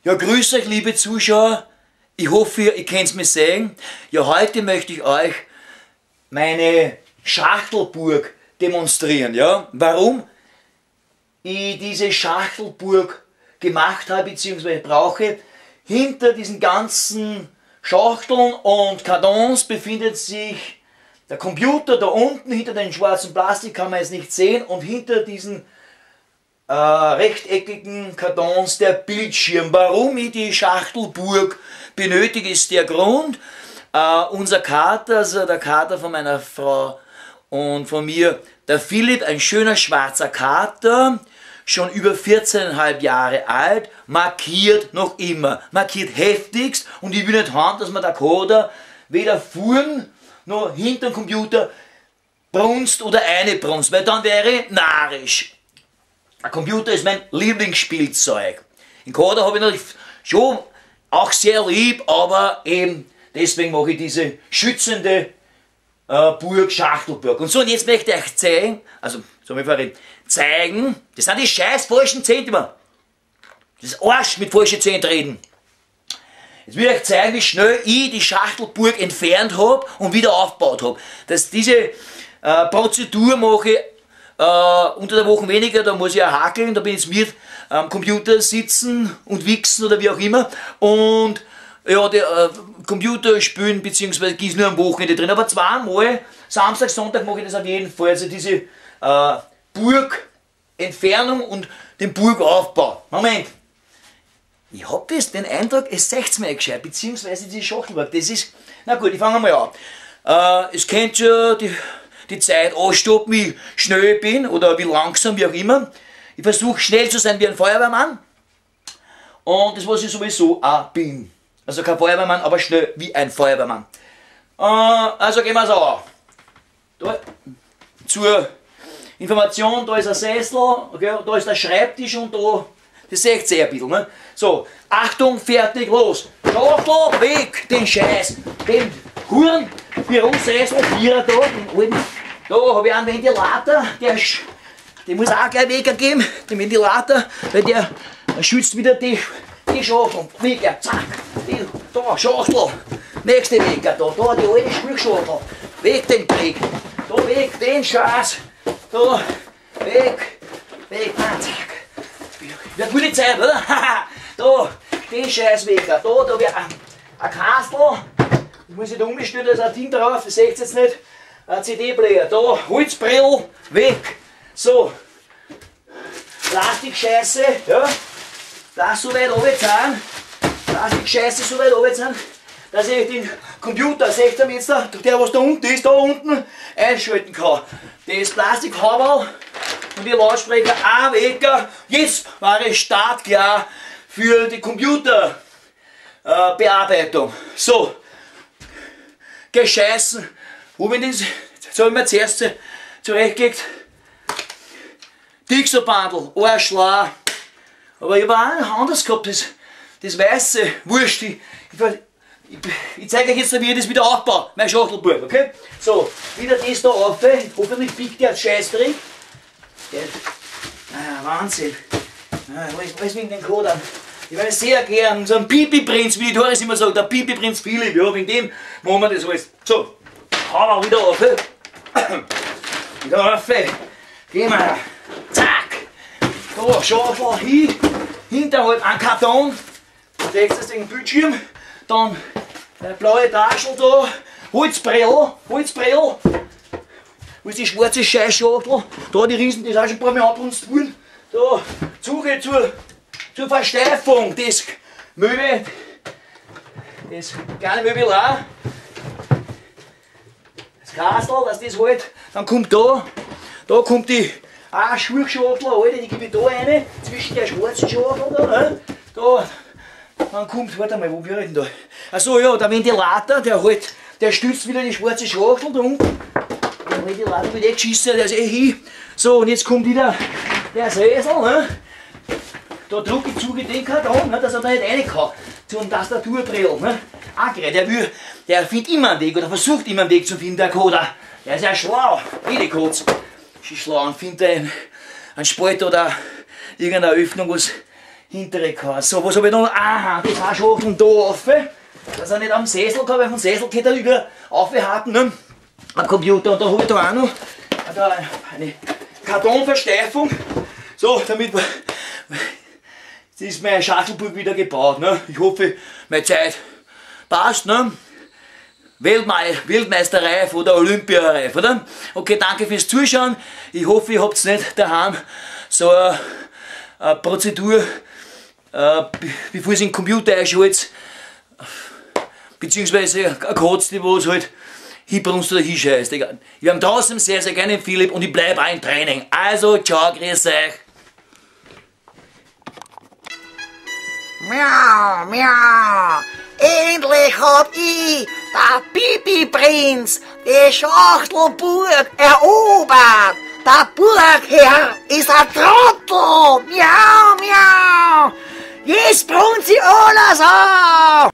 Ja, grüß euch, liebe Zuschauer. Ich hoffe, ihr könnt mich sehen. Ja, heute möchte ich euch meine Schachtelburg demonstrieren. Ja, warum ich diese Schachtelburg gemacht habe bzw. brauche. Hinter diesen ganzen Schachteln und Kartons befindet sich der Computer da unten, hinter dem schwarzen Plastik kann man es nicht sehen, und hinter diesen rechteckigen Kartons der Bildschirm. Warum ich die Schachtelburg benötige, ist der Grund. Unser Kater, also der Kater von meiner Frau und von mir, der Philipp, ein schöner schwarzer Kater, schon über 14,5 Jahre alt, markiert noch immer, markiert heftigst, und ich will nicht haben, dass man der Kater weder vorn noch hinter dem Computer brunst oder eine brunst, weil dann wäre ich narrisch. Der Computer ist mein Lieblingsspielzeug. Den Kater habe ich natürlich schon auch sehr lieb, aber eben deswegen mache ich diese schützende Burg, Schachtelburg. Und so, und jetzt möchte ich euch zeigen, also, soll ich vorhin zeigen, das sind die scheiß falschen Zähne immer. Das ist Arsch mit falschen Zähnen reden. Jetzt will ich euch zeigen, wie schnell ich die Schachtelburg entfernt hab und wieder aufgebaut hab. Dass diese Prozedur mache ich unter der Woche weniger, da muss ich auch hakeln, da bin ich mit am Computer sitzen und wichsen oder wie auch immer. Und ja, die Computer spielen, beziehungsweise ist nur am Wochenende drin, aber zweimal, Samstag, Sonntag mache ich das auf jeden Fall. Also diese Burgentfernung und den Burgaufbau. Moment! Ich hab das, den Eindruck, es seht's mir nicht gescheit, beziehungsweise diese Schachtelburg, das ist, na gut, ich fange mal an. Es kennt ja die Zeit anstoppen, wie schnell ich bin oder wie langsam, wie auch immer. Ich versuche schnell zu sein wie ein Feuerwehrmann. Und das, was ich sowieso auch bin. Also kein Feuerwehrmann, aber schnell wie ein Feuerwehrmann. Also gehen wir's an. Da, zur Information, da ist ein Sessel, okay, da ist der Schreibtisch und da, das seht ihr ein bisschen, ne? So, Achtung, fertig, los. Schachtel, weg, den Scheiß, den Huren, Bürosessel, Vierer da, den alten. Da habe ich einen Ventilator, den muss auch gleich weggeben, den Ventilator, weil der schützt wieder die Schachtel. Weg, zack, die, da, Schachtel, nächste Wecker, da, die alte Spülschachtel, weg den Krieg, da weg den Scheiß, da, weg, weg, zack. Wird gute Zeit, oder? Da, den Scheiß weg, da habe ich ein Kastel, das muss ich da umstellen, da ist ein Ding drauf, das seht ihr jetzt nicht, ein CD-Player, da, Holzbrill, weg, so, Plastikscheiße, ja, das so weit runterfahren, Plastikscheiße so weit runterfahren, dass ich den Computer, seht ihr jetzt da, der was da unten ist, da unten, einschalten kann. Das Plastikhauberl und die Lautsprecher auch weg. Jetzt war ich startklar für die Computerbearbeitung. So, gescheißen. Wo bin ich das? Jetzt habe ich mir zuerst zurechtgelegt. Dixobandel, Arschlau. Aber ich habe auch anders gehabt, das Weiße, wurscht. Ich zeige euch jetzt, wie ich das wieder aufbaue, mein Schachtelburg, okay? So, wieder das da auf, hoffentlich biegt der Scheißdreck. Wahnsinn. Alles wegen den Kodern. Ich weiß sehr gern, so ein Pipi-Prinz, wie die Doris immer sagt, der Pipi-Prinz Philipp, ja, wegen dem machen wir das alles. So, hauen wir wieder auf. Wieder auf, gehen wir. Zack! Da, Schachtel hin, hinterhalb ein Karton, seht ihr den Bildschirm, dann der blaue Taschel da, Holzbrill, Holzbrill, wo ist die schwarze Scheißschachtel, da die Riesen, die ist auch schon ein paar Mal abbrunst worden, da, Zuge zur Versteifung, das Möbel, das kleine Möbel auch, das Kastel, dass das halt, dann kommt da kommt die Schuhschachtel, alte, die gebe ich da rein, zwischen der schwarzen Schachtel da, ne? Da, dann kommt, warte mal, wo bin ich denn da? Achso, ja, der Ventilator, der halt, der stützt wieder die schwarze Schachtel da unten. Der Ventilator wird eh geschissen, der ist eh hin. So, und jetzt kommt wieder der Sessel, ne? Da drücke ich zu den Karton, ne, dass er da nicht rein kann. Zum Tastaturbrill, ne? Auch gerade, der findet immer einen Weg oder versucht immer einen Weg zu finden, der Koder. Der ist ja schlau, jede Kotz. Ist schlau und findet einen Spalt oder irgendeine Öffnung, was Hintere kann. So, was habe ich noch? Aha, die zwei Schachteln da auf. Dass er nicht am Sessel kann, weil vom Sessel geht er über aufhaken, ne? Am Computer. Und da habe ich da auch noch da eine Kartonversteifung. So, damit jetzt ist mein Schachtelburg wieder gebaut. Ne? Ich hoffe, meine Zeit passt. Ne? Weltmeisterreif oder Olympiareif, oder? Okay, danke fürs Zuschauen. Ich hoffe, ihr habt nicht daheim so eine Prozedur, bevor ihr den Computer einschaltet, beziehungsweise eine Katze, die was halt hinbrunst oder hinscheißt. Egal. Ich habe trotzdem sehr, sehr gerne Philipp und ich bleibe auch im Training. Also, ciao, grüß euch. Miau, miau. Endlich hab ich, der Pipi-Prinz, die Schachtelburg erobert. Der Burgherr ist ein Trottel. Miau, miau. Jetzt brummt sie alles auf.